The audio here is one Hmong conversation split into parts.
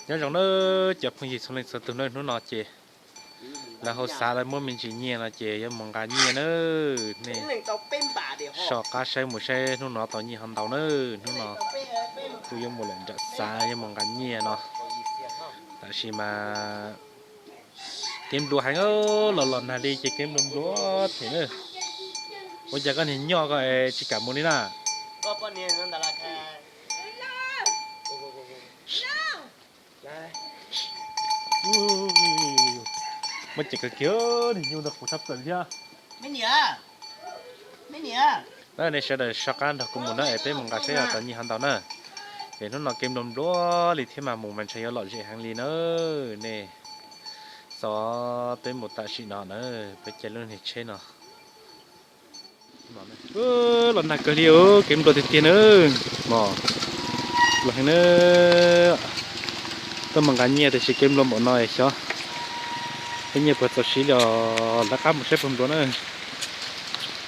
Nyob zoo na cov phooj ywg txhua leej txhua tus na, hnub no ces lawv hauv xav lawv muab me ntsis nyiaj no ces yuav mus nqa nyiaj na. Nej so qab saib mus saib hnub no tau nyiaj ho ntau na. Hnub no kuj yuav mus lawm nram xav yuav mus nqa nyiaj no. Tab sis mas kev nplua heev, los los nag li ces kev nplua nplua thiab na. Ua cas koj niag nyob koj tsis kam mus li na? Muaj ceem kawg kiag, niag nyuj ntawd qhuav tshaj plaws thiab. Nej sawv daws soj qab nrog kuv mus na es peb mus nqa saib tau nyiaj ho ntau na. Ces hnub no kev nplua nplua li thiab mas mus mas ntshe yuav lom zem heev li na. Nej, txog peb mus tam sim no na, peb caij lub niag tsheb no. Los nag kawg li, kev nplua tiag tiag na. Mos, nplua heev na. Tuaj mus nqa nyiaj tiam sis kev nplua npaum no xyov peb nyiaj puas txaus siv li os, lawv qab mus saib puas nplua na.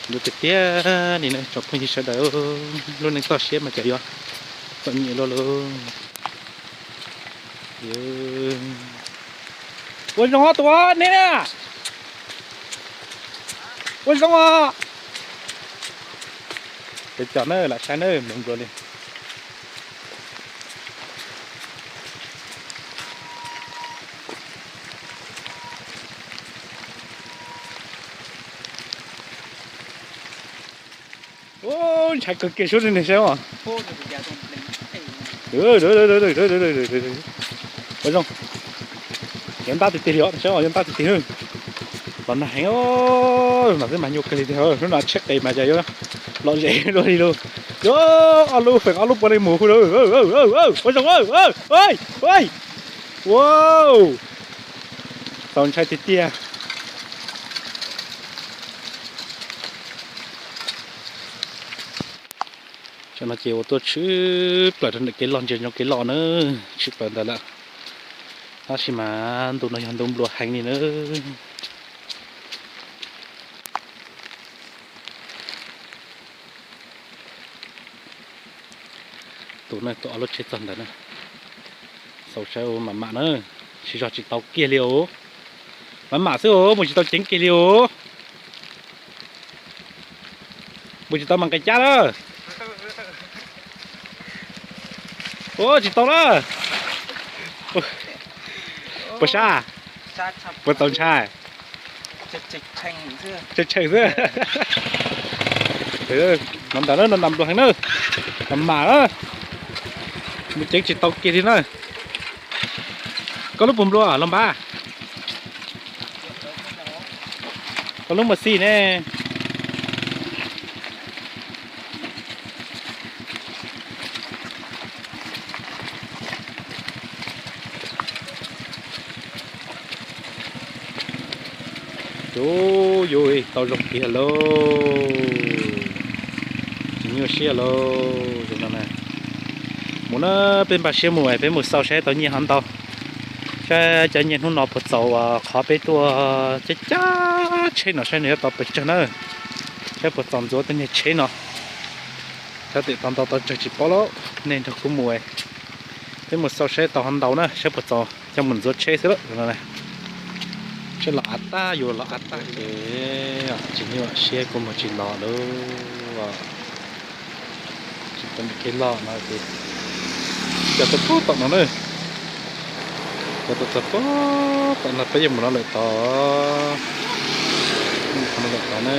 Nplua tiag tiag li na tsoom phooj ywg sawv daws, lub neej toj siab mas cov yuav txom nyem luaj lawm. Ua zoo os tus neb na. Ua zoo os. Peb cov na lam saib na, nplua nplua li. Ntshai kawg kiag, suab li saib os. Ua zoo, yuav ntab tiag tiag li os, saib os, yuav ntab tiag tiag. Los nag heev, no xwb mas nyuaj kawg li tiag, hnub no tsheb qis mas cas yuav lom zem luaj li lauj. Yuav ob lub feem ob lub puav leej mus hu. Ua zoo, ua, txaus ntshai tiag tiag. Tam no ces ua tuaj tshwm plaws rau ntawm kev loj, ntsia zoo kev loj na, tshwm plaws ntawd lawm. Tab sis mas ntu no yog ntu nplua heev li na. Tus na, tus ob lub tsheb txog ntawd na. Xaus saib, mam mam na, siv zog tsis tau kiag li os. Mam mam xwb os, mus tsis tau ceev kiag li os. Mus tsis tau mas nqis cab lawm. Ua tsis tau lawm. Puas sab? Puas txaus ntshai? Tshee tshee xwb. No ntawd na, no ntawd nplua heev na. Mam mam na, mus ceev tsis tau kiag li na. Koj lub puas nplua los npab? Koj lub mas xij ne. Ub, yuav tau zoo kiag lauj. Tsis nyuaj siab lauj, zoo no na. Mus na, peb npaj siab mus, peb mus xauj saib tau nyiaj ho ntau. Saib cov nyiaj hnub no puas txaus qhov peb tuaj cab cab tsheb no saib nws yuav tau pes tsawg na. Saib puas txaus ntxuav tej niag tsheb no. Saib twm tau ntau tau tsawg tsis paub lauj, nej nrog kuv mus. Peb mus xauj saib tau ho ntau na, saib puas txaus coj mus ntxuav tsheb xwb lauj. Saib los av tag, yuav los av tag ces tsis nyuaj siab kuv mus tsis los lauj. Tsis tau kev loj no ces coj tuaj pub tom no na. Coj tuaj txog pub tom no peb yuav mus no lawm tod. Mus no lawm tod na.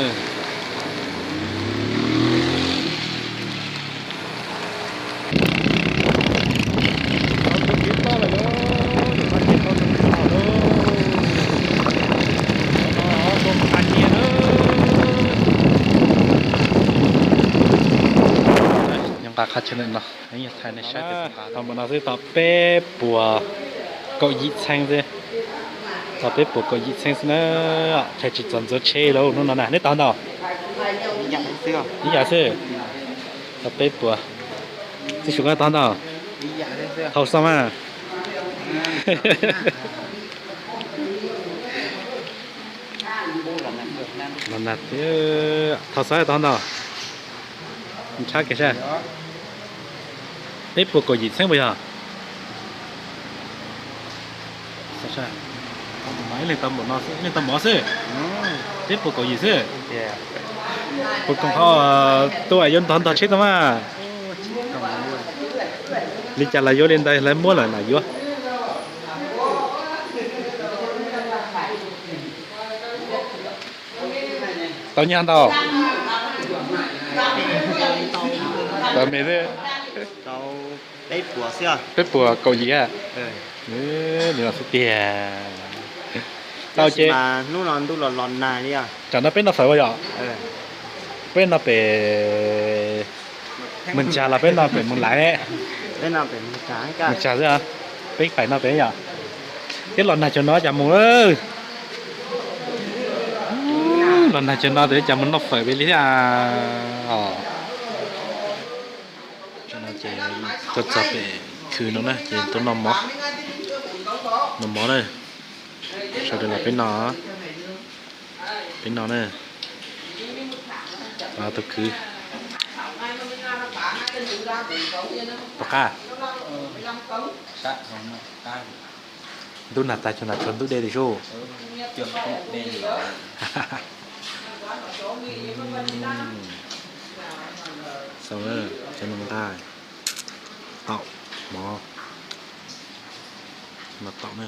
Nqa qha tsheb ntawm no, thaij nej saib. Tau npaum no xwb tau peb puas kaum yim txheeb xwb. Tau peb puas kaum yim txheeb xwb na. Tsheb tsis txaus ntxuav tsheb lauj hnub no na. Neb tau ntau? Ib yam xwb. Tau peb puas. Txiv Suav koj tau ntau? Thau xov mas. Thau xov tau ntau? Ntshab kiag sab. Peb puas kaum yim txheeb puas yog? Ib leeg tau mov no xwb, ib leeg tau mov xwb, peb puas kaum yim xwb. Puas koom qhov tuaj yuav ntog ntog tsheb tau mas? Li cas los yuav li ntawd, lawv muab lawm los yuav. Tau nyiaj ntau? Tau me xwb. Peb puas kaum yim. Li no xwb tiag. Tau ces hnub no ntuj los los nag li. Tsam no peb noj fawm ua yom? Peb noj pem Moos Tsag los peb noj pem Moos Laiv? Moos Tsag xwb. Peb pais noj pem yom. Thiab los nag cov no cas mus lawm. Los nag cov no ces cas mus noj fawm pem li thiab os. Tuaj txog pem khw no na ces tuaj noj mov, noj mov na. Sawv daws los peb no, peb no na. Tus khw, tom qab ntub nag tag, cov nag tshuav ntub dej li sub. Xaus, cov no nqa taum mov, no taum na.